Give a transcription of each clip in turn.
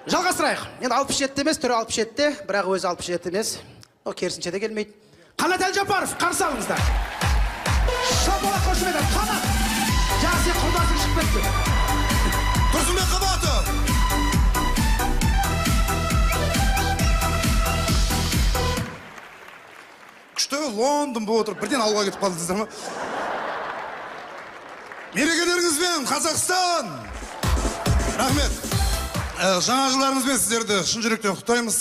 Жалғастырайық. Енді 67 емес, түрі 67-те, бірақ өзі 67 емес. О, керісінше де келмейді. Қанат Әлжапаров, қарсы алыңыздар. Шапалақ қошемет. Қанат! Жаңа сен құрдасың шығып кетті. Тұрсынбек Қабатов! Күшті Лондон болып отырып, бірден ауылға кетіп қалдыңыздар ма? Мерекелеріңізбен, Қазақстан! Рахмет. Жаңа жылдарыңызбен сіздерді шын жүректен құттықтаймыз.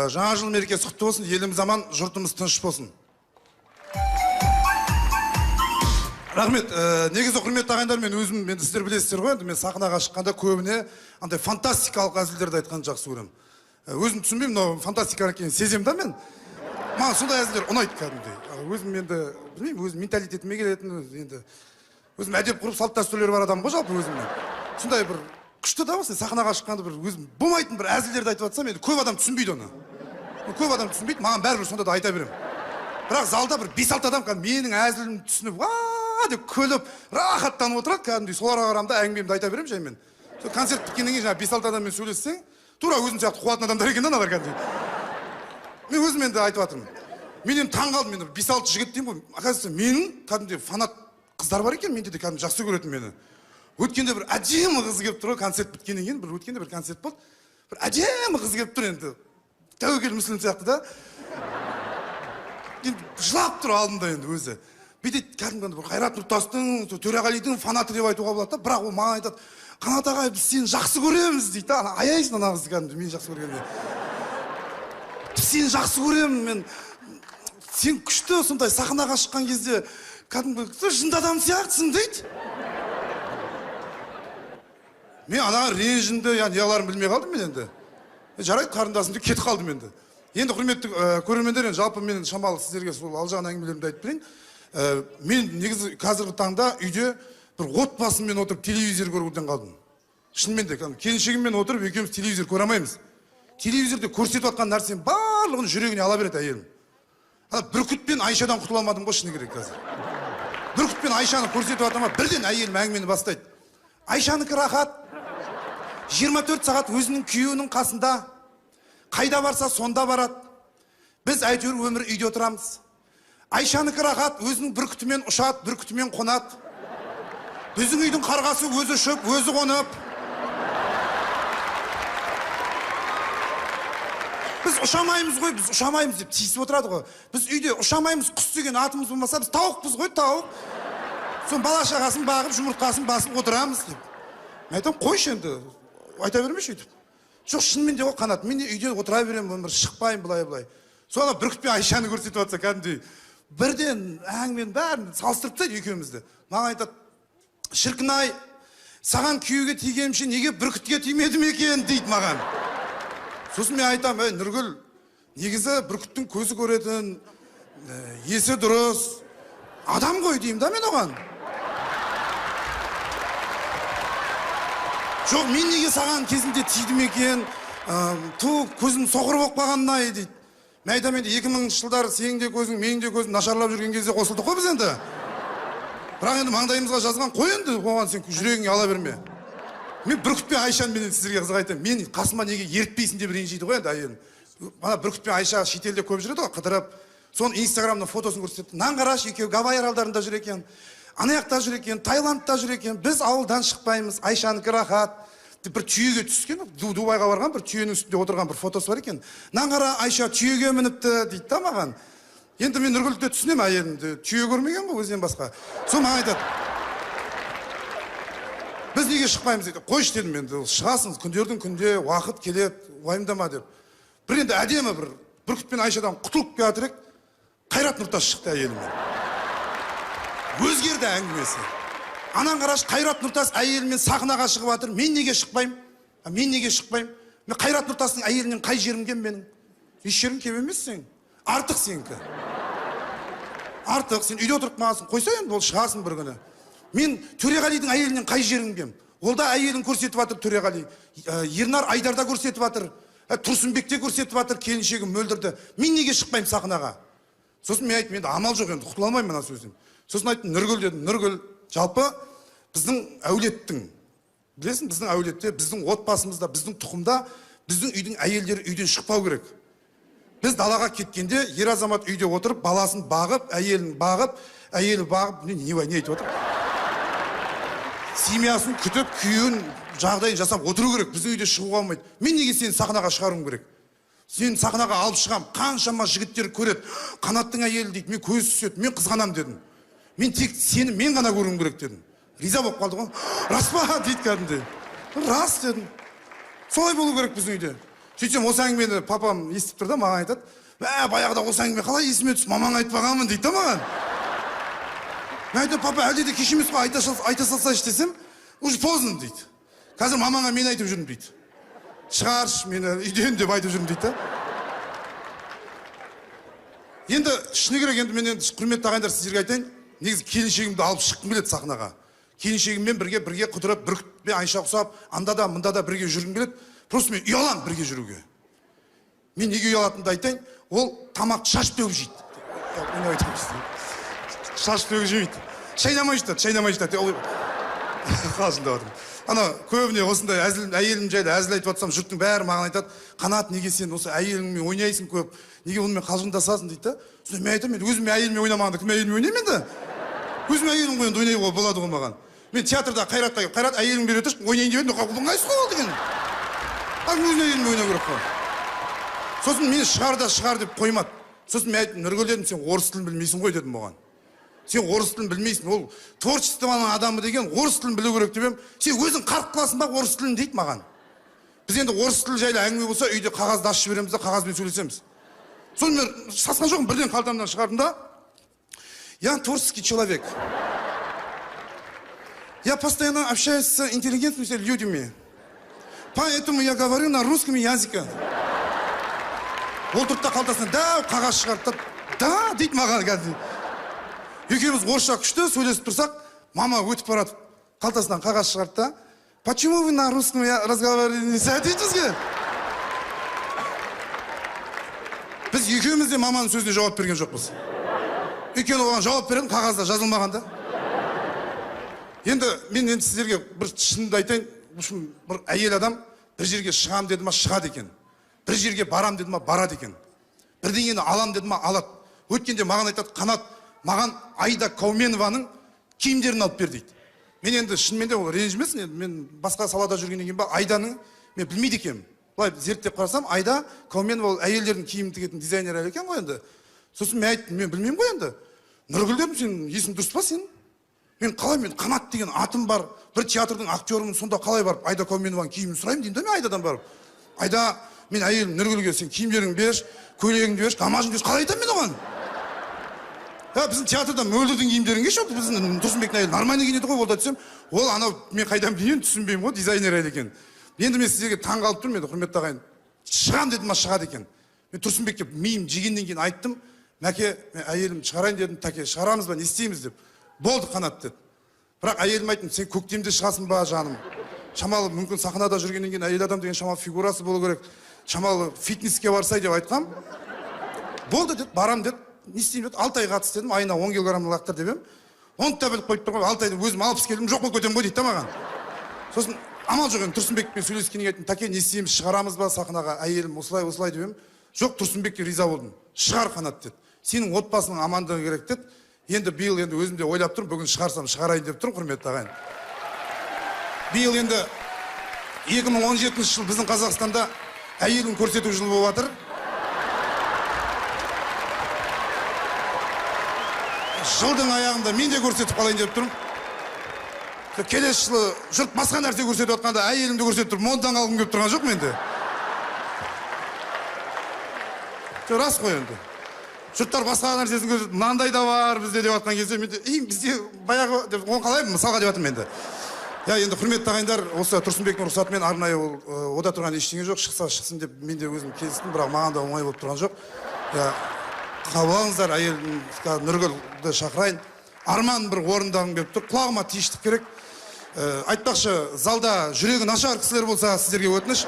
Жаңа жыл мерекесі құтты болсын, еліміз аман, жұртымыз тыныш болсын. Рахмет. Негізі құрметті ағайындар, мен өзім, енді сіздер білесіздер ғой, енді мен сахнаға шыққанда көбіне андай фантастикалық әзілдерді айтқанды жақсы көремін. Өзім түсінбеймін, мынау фантастиканы екенін сеземін да мен. Маған сондай әзілдер ұнайды кәдімгідей. Өзім енді білмеймін, өзім менталитетіме келетін, енді өзім әдеп ғұрып салт дәстүрлері бар адаммын ғой жалпы өзімнің. Сондай бір күшті да осы сахнаға шыққанда бір өзім болмайтын бір әзілдерді айтып жатсам, енді көп адам түсінбейді оны. Көп адам түсінбейді, маған бәрібір сонда да айта беремін. Бірақ залда бір 5-6 адам кәдімгі менің әзілімді түсініп, уа деп күліп, рахаттанып отырады кәдімгідей. Соларға қарамда әңгімемді айта беремін жаймен. Сол концерт біткеннен кейін жаңағы 5-6 адаммен сөйлессең, тура өзім сияқты қуатын адамдар екен да аналар кәдімгідей. Мен өзім енді айтып жатырмын. Мен енді таң қалдым, енді 5-6 жігіт деймін ғой. Оказывается, менің кәдімгідей фанат қыздар бар екен, менде де кәдімгі жақсы көретін мені. Өткенде бір әдемі қыз келіп тұр ғой, концерт біткеннен кейін бір өткенде бір концерт болды. Бір әдемі қыз келіп тұр енді. Тәуекел Мүсілім сияқты да. Енді жылап тұр алдында енді өзі. Бүйтеді кәдімгі бір Қайрат Нұртастың, Төреғалидың фанаты деп айтуға болады да, бірақ ол маған айтады, Қанат ағай, біз сені жақсы көреміз дейді да. Ана аяйсың ана қызды кәдімгі мені жақсы көргенде. Біз сені жақсы көремін, мен сен күшті сондай сахнаға шыққан кезде кәдімгі жынды адам сияқтысың дейді. Мен анаға ренжімді, яғни не аларымды білмей қалдым мен енді. Жарайды қарындасым деп кетіп қалдым енді. Енді құрметті көрермендер, енді жалпы мен шамалы сіздерге сол алжаған әңгімелерімді айтып берейін. Мен негізі қазіргі таңда үйде бір отбасыммен отырып телевизор көруден қалдым. Шынымен де, кәдімгі келіншегіммен отырып екеуміз телевизор көре алмаймыз. Телевизорде көрсетіп жатқан нәрсенің барлығын жүрегіне ала береді әйелім. Ана Бүркіт пен Айшадан құтыла алмадым ғой шыны керек қазір. Бүркіт пен Айшаны көрсетіп жатыр ма, бірден әйелім әңгімені бастайды. Айшанікі рахат. 24 сағат өзінің күйеуінің қасында. Қайда барса сонда барады. Біз әйтеуір өмір үйде отырамыз. Айшанікі рахат, өзінің бүркітімен ұшады, бүркітімен қонады. Біздің үйдің қарғасы өзі ұшып, өзі қонып. Біз ұшамаймыз ғой, біз ұшамаймыз деп тиісіп отырады ғой. Біз үйде ұшамаймыз, құс деген атымыз болмаса, біз тауықпыз ғой, тауық. Соны бала шағасын бағып, жұмыртқасын басып отырамыз деп. Мен айтамын, қойшы енді, айта бермеші өйтіп. Жоқ, шынымен де ғой, Қанат, мен де үйде отыра беремін, өмір шықпаймын былай-былай. Соны Бүркіт пен Айшаны көрсетіп жатса, кәдімгідей бірден әңгіменің бәрін салыстырып тастайды екеумізді. Маған айтады, шіркін ай, саған күйеуге тигенімше неге Бүркітке тимедім екен дейді маған. Сосын мен айтамын, ей Нұргүл, негізі Бүркіттің көзі көретін, есі дұрыс адам ғой деймін да мен оған. Жоқ, мен неге саған кезінде тидім екен, ту көзім соқыр болып қалғанын ай дейді. Мен айтамын, енді 2000 жылдары сенің де көзің, менің де көзім нашарлап жүрген кезде қосылдық қой біз енді. Бірақ енді маңдайымызға жазған қой енді, оған сен жүрегіңе ала берме. Мен Бүркіт пен Айшаны мен сіздерге қызық айтайын. Мен қасыма неге ертпейсің деп ренжиді ғой енді әйелім. Ана Бүркіт пен Айша шетелде көп жүреді ғой, қыдырып. Соны Инстаграмда фотосын көрсетті. Нан қарашы, екеуі Гавай аралдарында жүр екен. Ана жақта жүр екен, Таиландта жүр екен. Біз ауылдан шықпаймыз, Айшанікі рахат. Деп бір түйеге түскен, Дубайға барған бір түйенің үстінде отырған бір фотосы бар екен. Нан қара, Айша түйеге мініпті дейді да маған. Енді мен Нұргүлді де түсінемін, әйелімді. Түйе көрмеген ғой өзінен басқа. Сол маған айтады, біз неге шықпаймыз дейді. Қойшы дедім енді, шығасың, күндердің күнде уақыт келеді, уайымдама деп. Бір енді әдемі бір Бүркіт пен Айшадан құтылып келе жатыр едік, Қайрат Нұртас шықты әйелімен. Өзгерді әңгімесі. Анан қарашы, Қайрат Нұртас әйелімен сахнаға шығып жатыр. Мен неге шықпаймын? Мен неге шықпаймын? Мен Қайрат Нұртастың әйелінен қай жерім кем менің? Еш жерім кем емес сенің. Артық сенікі. Артық, сен үйде отырып қалғансың. Қойса енді ол шығасың бір күні. Мен Төреғалидың әйелінен қай жерім кем? Ол да әйелін көрсетіп жатыр Төреғали. Ернар Айдарда көрсетіп жатыр. Тұрсынбек те көрсетіп жатыр, келіншегі Мөлдірді. Мен неге шықпаймын сахнаға? Сосын мен айттым, енді амал жоқ енді, құтыла алмаймын мына сөзден. Сосын айттым, Нұргүл дедім, Нұргүл, жалпы біздің әулеттің Білесің, біздің әулетте, біздің отбасымызда, біздің тұқымда, біздің үйдің әйелдері үйден шықпау керек. Біз далаға кеткенде ер азамат үйде отырып, баласын бағып, әйелін бағып, әйелі бағып, не айтып отыр? Семьясын күтіп, күйеуін жағдайын жасап отыру керек. Біздің үйде шығуға болмайды. Мен неге сені сахнаға шығаруым керек? Сені сахнаға алып шығам, қаншама жігіттер көреді. Қанаттың әйелі дейді, мен көзі түседі, мен қызғанам дедім. Мен тек сені мен ғана көруім керек дедім. Риза болып қалды ғой. Рас па дейді кәдімгідей. Рас дедім. Солай болу керек біздің үйде. Сөйтсем осы әңгімені папам естіп тұр да, маған айтады. Баяғыда осы әңгіме қалай есіме түсіп, мамаң айтпағанмын дейді да маған. Мен айтамын, папа, әлде де кеш емес қой, айта салсайшы десем, уже поздно дейді. Қазір мамаңа мен айтып жүрмін дейді. Шығаршы мені үйден деп айтып жүрмін дейді да. Енді шыны керек, енді мен енді құрметті ағайындар сіздерге айтайын, негізі келіншегімді алып шыққым келеді сахнаға. Келіншегіммен бірге құдырып, бүркітпен Айша ұқсап, анда да мында да бірге жүргім келеді. Просто мен ұяламын бірге жүруге. Мен неге ұялатынымды айтайын, ол тамақты шашып төгіп жейді. Шашып төгіп жемейді. Шайнамай жұтады, шайнамай жұтады. Қалжыңдап отырмын. Ана көбіне осындай әзіл, әйелім жайлы әзіл айтып жатсам, жұрттың бәрі маған айтады, Қанат, неге сен осы әйеліңмен ойнайсың көп, неге онымен қалжыңдасасың дейді да. Сосын мен айтамын, мен өзім әйеліммен ойнамағанда кім әйеліммен ойнаймын енді? Өзім әйелім ғой енді ойнауға болады ғой маған. Мен театрда Қайратқа келіп, Қайрат әйелің бере тұршы, ойнайын деп едім, ыңғайсыз ғой ол деген. Ал өзің әйеліммен ойнау керек қой. Сосын мені шығар да шығар деп қоймады. Сосын мен айттым, Нұргүл дедім, сен орыс тілін білмейсің ғой дедім оған. Сен орыс тілін білмейсің, ол творчествоның адамы деген орыс тілін білу керек деп едім. Сен өзің қарқ қыласың ба орыс тілін дейді маған. Біз енді орыс тілі жайлы әңгіме болса, үйде қағазды ашып жібереміз да, қағазбен сөйлесеміз. Соны мен сасқан жоқпын, бірден қалтамнан шығардым да. Я творческий человек. Я постоянно общаюсь с интеллигентными людьми. Поэтому я говорю на русском языке. Ол тұрды да қалтасынан дәу қағаз шығарды да, дейді маған кәдімгідей. Екеуміз орысша күшті сөйлесіп тұрсақ, мама өтіп барады, қалтасынан қағаз шығарды да, почему вы на русском разговариваете дейді бізге. Біз екеуміз де маманың сөзіне жауап берген жоқпыз. Өйткені оған жауап беретін қағазда жазылмаған да. Енді мен енді сіздерге бір шынымды айтайын, бір әйел адам бір жерге шығам деді ма, шығады екен. Бір жерге барам деді ма, барады екен. Бірдеңені алам деді ма, алады. Өткенде маған айтады, Қанат, маған Айда Кауменованың киімдерін алып бер дейді. Мен енді шынымен де ол ренжімесін, енді мен басқа салада жүргеннен кейін ба, Айданың мен білмейді екенмін. Былай зерттеп қарасам, Айда Кауменова ол әйелдердің киімін тігетін дизайнер әйел екен ғой енді. Сосын мен айттым, мен білмеймін ғой енді. Нұргүл дедім, сен есің дұрыс па сен? Мен қалай, мен Қанат деген атым бар, бір театрдың актерімін, сонда қалай барып Айда Кауменованың киімін сұраймын деймін да мен Айдадан барып. Айда, мен әйелім Нұргүлге сен киімдеріңді берші, көйлегіңді берші, гамашыңды берші, қалай айтамын мен оған? Біздің театрда Мөлдірдің киімдерін кеші, біздің Тұрсынбектің әйелі нормально киінеді ғой, ол да десем, ол анау мен қайдан білейін, түсінбеймін ғой, дизайнер әйел екен. Енді мен сіздерге таң қалып тұрмын енді, құрметті ағайын. Шығам дедім ма, шығады екен. Мен Тұрсынбекке миым жегеннен кейін айттым, Мәке, мен әйелім шығарайын дедім, тәке, шығарамыз ба, не істейміз деп. Болды Қанат деді. Бірақ әйелім айттым, сен көктемде шығасың ба, жаным? Шамалы мүмкін сахнада жүргеннен кейін әйел адам деген шамалы фигурасы болу керек, шамалы фитнеске барсай деп айтқам. Болды деді, барам деді. Не істеймін деді, 6 ай қатыс дедім, айына 10 килограмм лақтыр деп едім. Оны да біліп қойып тұр ғой, 6 айда өзім 60 келдім, жоқ болып кетемін ғой дейді да маған. Сосын амал жоқ енді Тұрсынбекпен сөйлескеннен кейін айттым, тәке не істейміз, шығарамыз ба сахнаға, әйелім осылай осылай деп едім. Жоқ, Тұрсынбекке риза болдым. Шығар Қанат деді. Сенің отбасының амандығы керек деді. Енді биыл енді өзім де ойлап тұрмын, бүгін шығарсам шығарайын деп тұрмын, құрметті ағайын. Биыл енді 2017 жыл біздің Қазақстанда әйелін көрсету жылы болып жатыр. Жылдың аяғында мен де көрсетіп қалайын деп тұрмын. Келесі жылы жұрт басқа нәрсе көрсетіп жатқанда әйелімді көрсетіп тұрып, монтан алғым келіп тұрған жоқ менде. Рас қой енді. Жұрттар басқа нәрсесін көрсетіп, мынандай да бар бізде деп жатқан кезде менде, бізде баяғы деп, оны қалай мысалға деп жатырмын енді. Я енді құрметті ағайындар, осы Тұрсынбектің рұқсатымен арнайы ол ода тұрған ештеңе жоқ, шықса шықсын деп мен де өзім келістім, бірақ маған да оңай болып тұрған жоқ. Я қабыл алыңыздар, әйелім Нұргүлді шақырайын. Арман бір орындағым келіп тұр, құлағыма тиіштік керек. Айтпақшы, залда жүрегі нашар кісілер болса, сіздерге өтініш.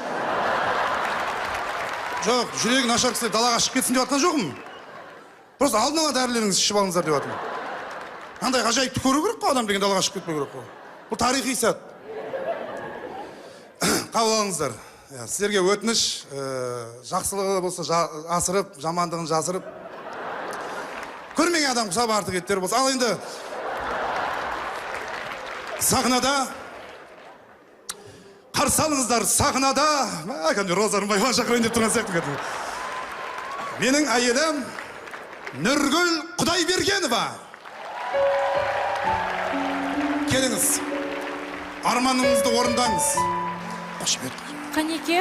Жоқ, жүрегі нашар кісілер далаға шығып кетсін деп жатқан жоқпын. Просто алдын ала дәрілеріңізді ішіп алыңыздар деп жатырмын. Қандай ғажайыпты көру керек қой, адам деген далаға шығып кетпеу керек қой. Бұл тарихи сәт. қабыл алыңыздар. Сіздерге өтініш, жақсылығы болса асырып, жамандығын жасырып. Көрмеген адам құсап артық еттер болса. Ал енді сахнада қарсы алыңыздар, сахнада кәдімгі Роза Рымбаеваны шақырайын деп тұрған сияқты кәдімгі. Менің әйелім Нұргүл Құдайбергенова. Келіңіз, арманыңызды орындаңыз. Қошемет. Қанеке,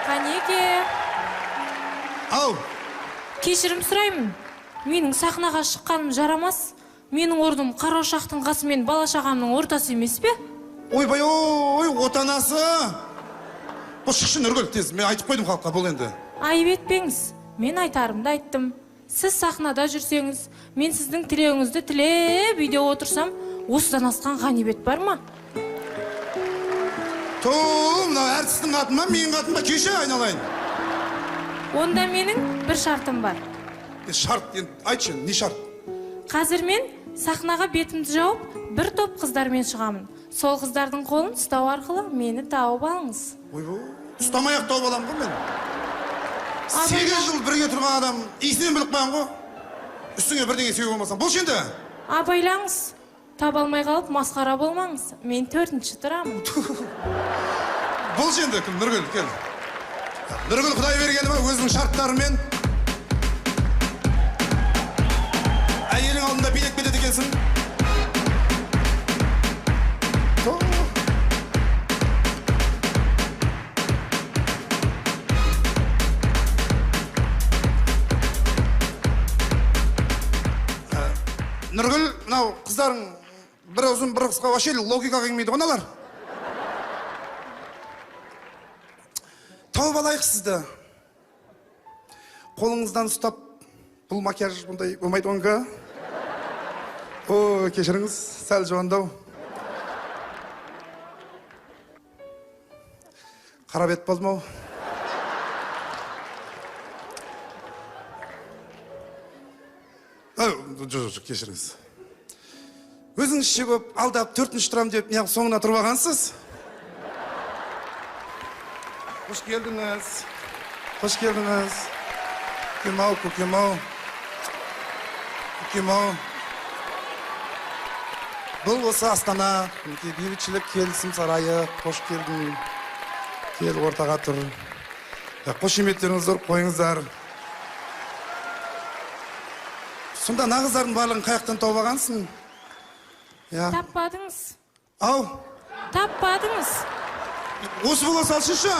Қанеке. Ау. Кешірім сұраймын. Менің сахнаға шыққаным жарамас. Менің орным қара ошақтың қасы мен бала шағамның ортасы емес пе? Ойбай, ой, отанасы. Бұл шықшы, Нұргүл, тез. Мен айтып қойдым халыққа, бұл енді. Айып етпеңіз. Мен айтарымды айттым. Сіз сахнада жүрсеңіз, мен сіздің тілеуіңізді тілеп үйде отырсам, осыдан асқан ғанибет бар ма? Ту, мынау әртістің қатын ба, менің қатын ба, кеше айналайын. Онда менің бір шартым бар. Шарт, енді айтшы, не шарт? Қазір мен сахнаға бетімді жауып, бір топ қыздармен шығамын. Сол қыздардың қолын ұстау арқылы мені тауып алыңыз. Ойбой, ұстамай-ақ тауып аламын ғой мен. 8 жыл бірге тұрған адам иісінен біліп қоямын ғой. Үстіңе бірдеңе себеп болмасам. Болшы енді. Абайлаңыз. Таба алмай қалып масқара болмаңыз. Мен 4-ші тұрамын. Болшы енді, кім? Нұргүл, кел. Нұргүл Құдайбергенова өзінің шарттарымен әйелің алдында билеп кетеді екенсің. Нұргүл, мынау қыздарың бір ұзын, бір қысқа, вообще логикаға келмейді ғой мыналар. Тауып алайық сізді. Қолыңыздан ұстап, бұл макияж бұндай болмайды оңға. О, кешіріңіз, сәл жуандау. Қара бет болдым ау. Жоқ, кешіріңіз. Өзіңізше көп алдап 4-ші тұрам деп неғып соңына тұрып алғансыз? Қош келдіңіз. Қош келдіңіз. Көкем-ау, көкем-ау. Көкем-ау. Бұл осы Астана, бейбітшілік келісім сарайы. Қош келдің. Кел, ортаға тұр. Қошеметтеріңізді ұрып қойыңыздар. Сонда нағыздардың барлығын қаяқтан тауып алғансың? Таппадыңыз. Ау. Таппадыңыз. Осы бола салшыншы.